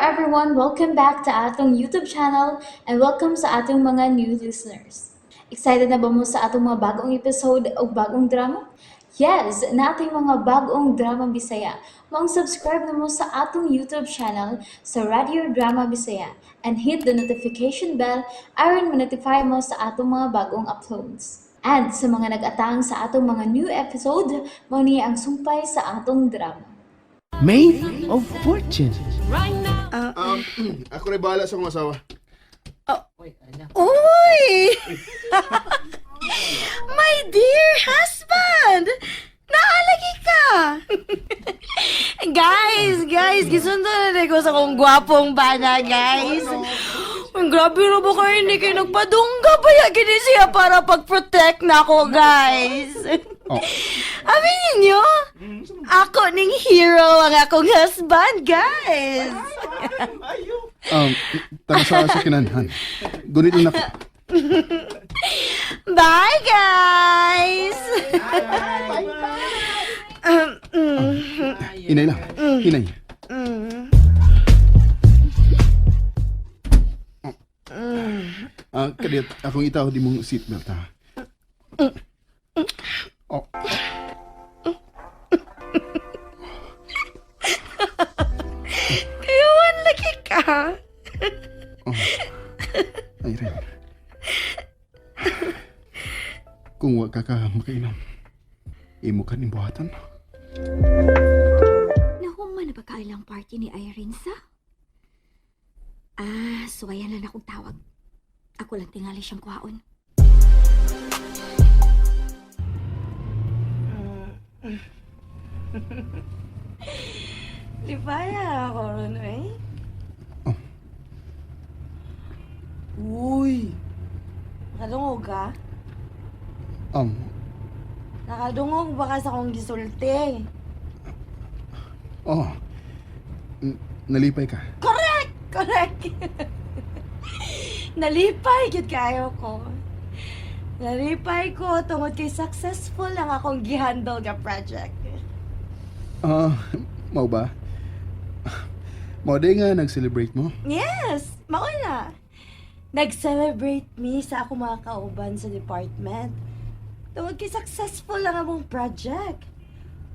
Everyone! Welcome back to atong YouTube channel and welcome sa atong mga new listeners. Excited na ba mo sa atong mga bagong episode o bagong drama? Yes, naa tay mga bagong drama Bisaya. Maong subscribe na mo sa atong YouTube channel sa Radio Drama Bisaya and hit the notification bell aron ma-notify mo sa atong mga bagong uploads. And sa mga nag-atang sa atong mga new episode, mao ni ang sumpay sa atong drama. Maid of Fortune. Ako rin bahala sa akong asawa. Uy! My dear husband! Naa lagi ka! Guys, guys, gisundo na ko sa akong gwapong bana, guys. Ang grabe ra ba kayo, hindi kayo nagpadungga ba ya gini siya para pag-protect na ako, guys. Oh. Aminin niyo, ako ning hero ang akong husband, guys. Tara sa kinanhan. Gunit na ako. Bye, guys! Inay lang. Hinay. Ah, kadiyot, akong itaw di mong seatbelt, ha. Oh. Kayawan lagi ka. Ay, rin. Kung wa ka ka makainom, imo ka ning buhatan. Nahuman na ba kailang party ni Irene sa? Ah, suwayan lang akong tawag. Ako lang tingali siyang kuhaon. Lipaya ako ron, eh. Oh. Uy! Nakadungog ka? Nakadungog ba ka sa akong gisulti? Oh. Nalipay ka. Correct! Correct! Nalipay gid kaayo ko. Nalipay ko tungod kay successful lang akong gihandle nga project. Ah, mao ba? Mao day nga nag-celebrate mo? Yes! Mao na! Nag-celebrate me sa ako mga kauban sa department. Tungod kay successful lang among project.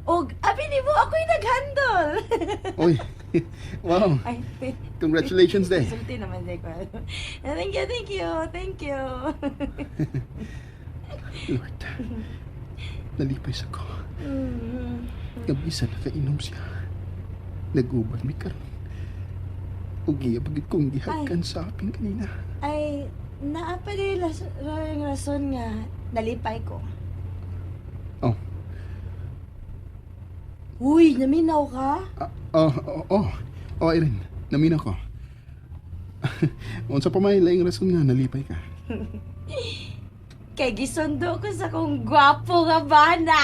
Og abi nimo ako'y nag-handle. Oy. Wow. Ay, Congratulations, day. sulti naman day ko. Thank you, thank you, thank you. Lord, nalipay sa ko. Nga bisan nakainom siya. Nag-uban mi karon. Ug iya pa gyud kong gihagan sa aping kanina. Ay, naa pa din rason nga nalipay ko. Oh. Uy, naminaw ka? Ah, oh. Oh, Irene, naminaw ko. Unsa pa may laing rason nga nalipay ka? Kay gisundo ko sa kong gwapo nga bana.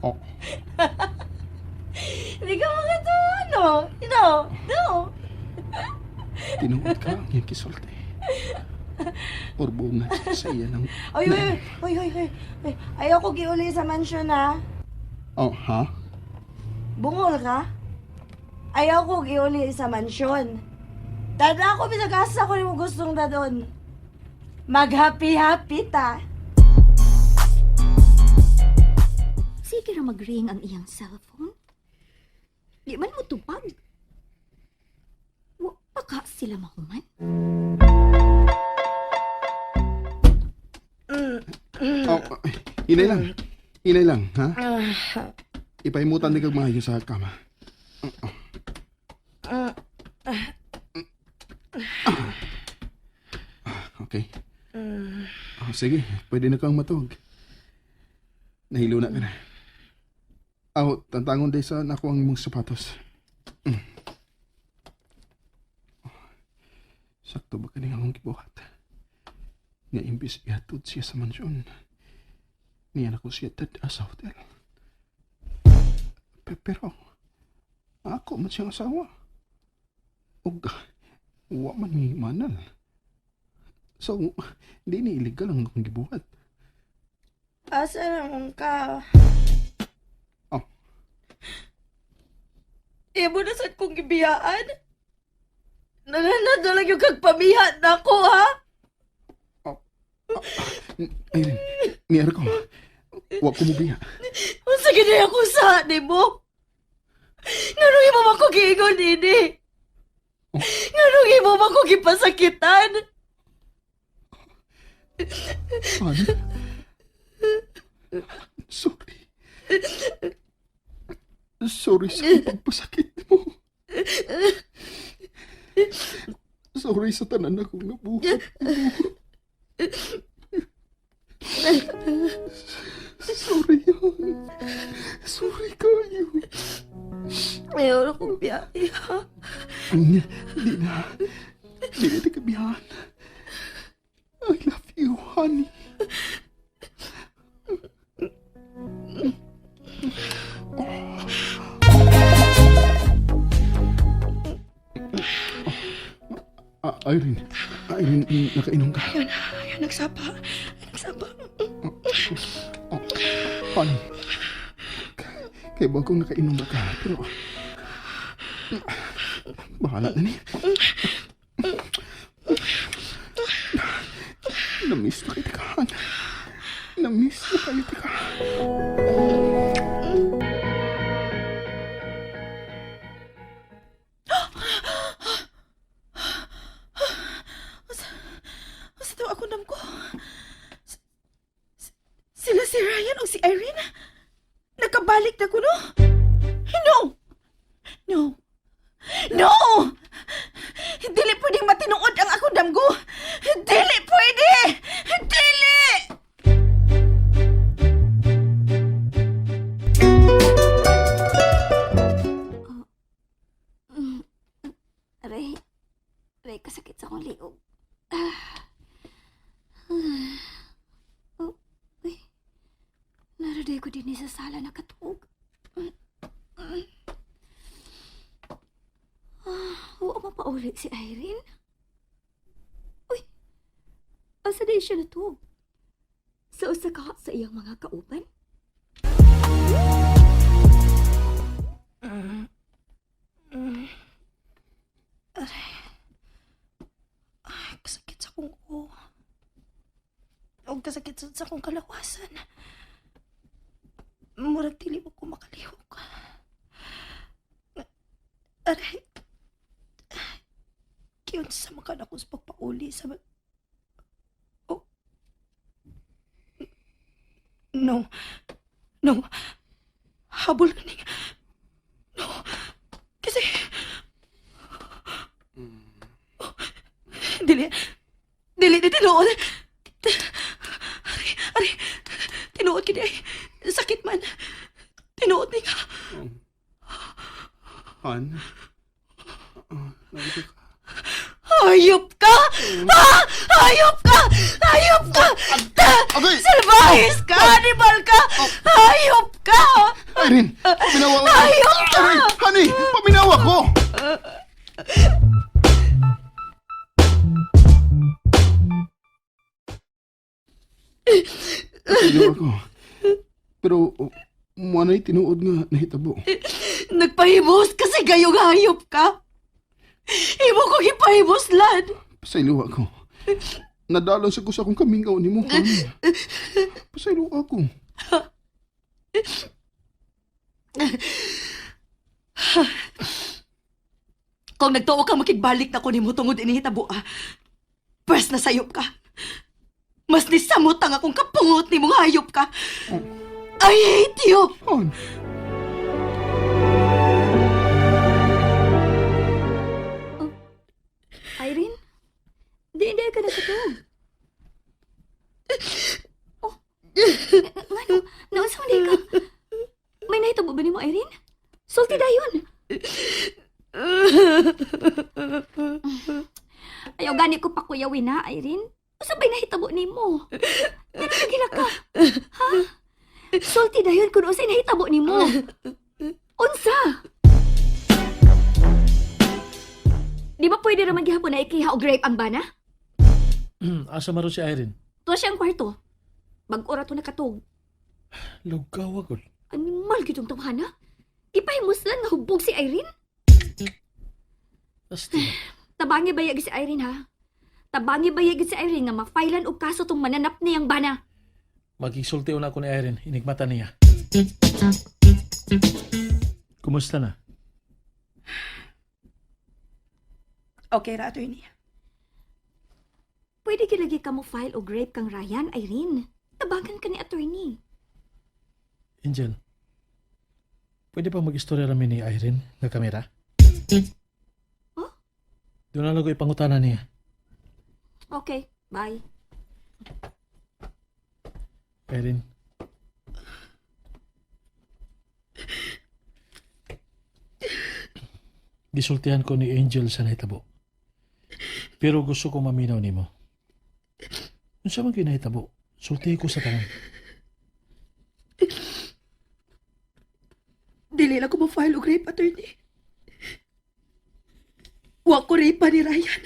Oh. Hindi ka makatuwa, no? You know, no. Tinuod ka ang iyang gisulti. Urbungan sa iya ng. Oy, oy, oy, oy, oy, oy. Ayaw ko giuli sa mansyon, ha? Oh, ha? Bungol ka? Ayaw ko giuli sa mansyon. Dada ako, pinag-asa ko nimo gustong dadon. Mag-happy-happy ta. Sige ra mag-ring ang iyang cellphone. Di man mo tupag. Wa pa ka sila mahuman. Oh, hinay lang. Hinay lang, ha? Ipahimutan ni kag maayo sa kama. Okay. Oh, sige, pwede na kang matug. Nahilo na ka na. Aw, tantangon day sa nako ang imong sapatos. Sakto ba kaning akong gibuhat? Nga imbis ihatod siya sa mansyon, niya na ko siya dad sa hotel. Pero, ako man siyang asawa. Ug, wa man ni manal. So, di ni illegal ang akong gibuhat. Asa naman ka? Oh. Imo na sad kong gibiyaan. Nananad na lang yung kagpamihan na ako, ha? Irene, niyar ko. Wa ko mubiya. Unsa gid ako sa nimo? Nganong imo man ko giingon ini? Nganong imo man ko gipasakitan? Han? Sorry. Sorry sa pagpasakit mo. Sorry sa tanan akong nabuhat mo. Sorry, Han. Sorry kayo. Ayaw na kong biyahe, ha? Di na. Di na kabihan. I love you, honey. Ah, Irene, Irene, nakainom ka. Ayun, ayun, nagsapa. Ay, nagsapa. Oh, honey. Kaya bago nakainom na ka, pero... Bahala na niya. Namiss na kita ka, Han. Namiss na kayo ka. Asa daw ako nam ko? Sila si Ryan o si Irene? Nakabalik na ko, no? No! No! No! Dili pwedeng matinuod ang akong damgo! Dili pwede! Dili! Aray, aray, kasakit sa akong liog. Ah. Ah. Oh, uy. Naraday ko din sa sala nakatuog. Ah, oo, mapauli si Irene. Uy, asa na siya natuog? Sa usa ka sa iyang mga kauban? Ay, kasakit sa akong ulo. O kasakit sa akong kalawasan. Murag dili mo ko makalihok. Aray. Kiyon sa makan ako sa pagpauli sa... Oh. No. No. Habol na niya. No. Kasi... Dili. Dili, di tinuod. Aray, aray. Tinuod kini ay. Sakit man. Tinuod ni ka. Han? Ah, nandito ka. Hayop ka! Ha? Hayop ka! Hayop ka! Agay! Salvahis ka! Animal ka! Hayop ka! Irene, paminawa ko. Hayop ka! Irene, honey, paminawa ko. Paminawa ko. Pero, mo na'y tinuod nga nahitabo. Nagpahibos kasi gayong hayop ka. Imo ko gipahibos lan. Pasaylo ako. Nadalo sa ko sa akong kamingaw ni mo. honey. Pasaylo ako. Kung nagtuo ka makigbalik na ko nimo tungod ini hitabo ah. Pwes na sayop ka. Mas nisamot ang akong kapungot nimong hayop ka. I hate you. Han, Irene? Di, hindi ka nakatug. Oh, ngano? Naunsa man di ka? May nahitabo ba nimo, Irene? Sulti dayon. Ayaw gani ko pakuyawin na, Irene. Unsa ba'y nahitabo nimo? Ngano nagila ka? Ha? Sulti dayon kung unsay nahitabo nimo. Unsa? Di ba pwede raman gihapon na ikiha og grape ang bana? Asa maro si Irene? Tuwa siyang kwarto. Bag-ora to nakatug. Lugaw ako. Animal gyud tong tawhana. Gipahimuslan nga hubog si Irene. Basta. Tabangi bayag si Irene ha. Tabangi bayag si Irene nga ma-filean og kaso tong mananap niyang bana. Magigsulti na ako ni Irene. Inigmata niya. Kumusta na? Okay ra, attorney. Pwede gilagi ka mo file og rape kang Ryan, Irene. Tabangan ka ni attorney. Angel, pwede pa mag-istorya rami ni Irene nga kamera? Huh? Doon na lang ko ipangutana niya. Okay, bye. Irene. Gisultihan ko ni Angel sa nahitabo. Pero gusto ko maminaw nimo. Unsa man gyud nahitabo, sultihi ko sa tanan. Dili lang ko ma-file og rape, attorney. Wa ko rape ni Ryan.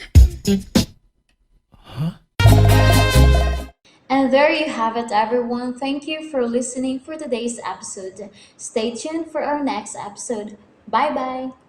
And there you have it, everyone. Thank you for listening for today's episode. Stay tuned for our next episode. Bye bye.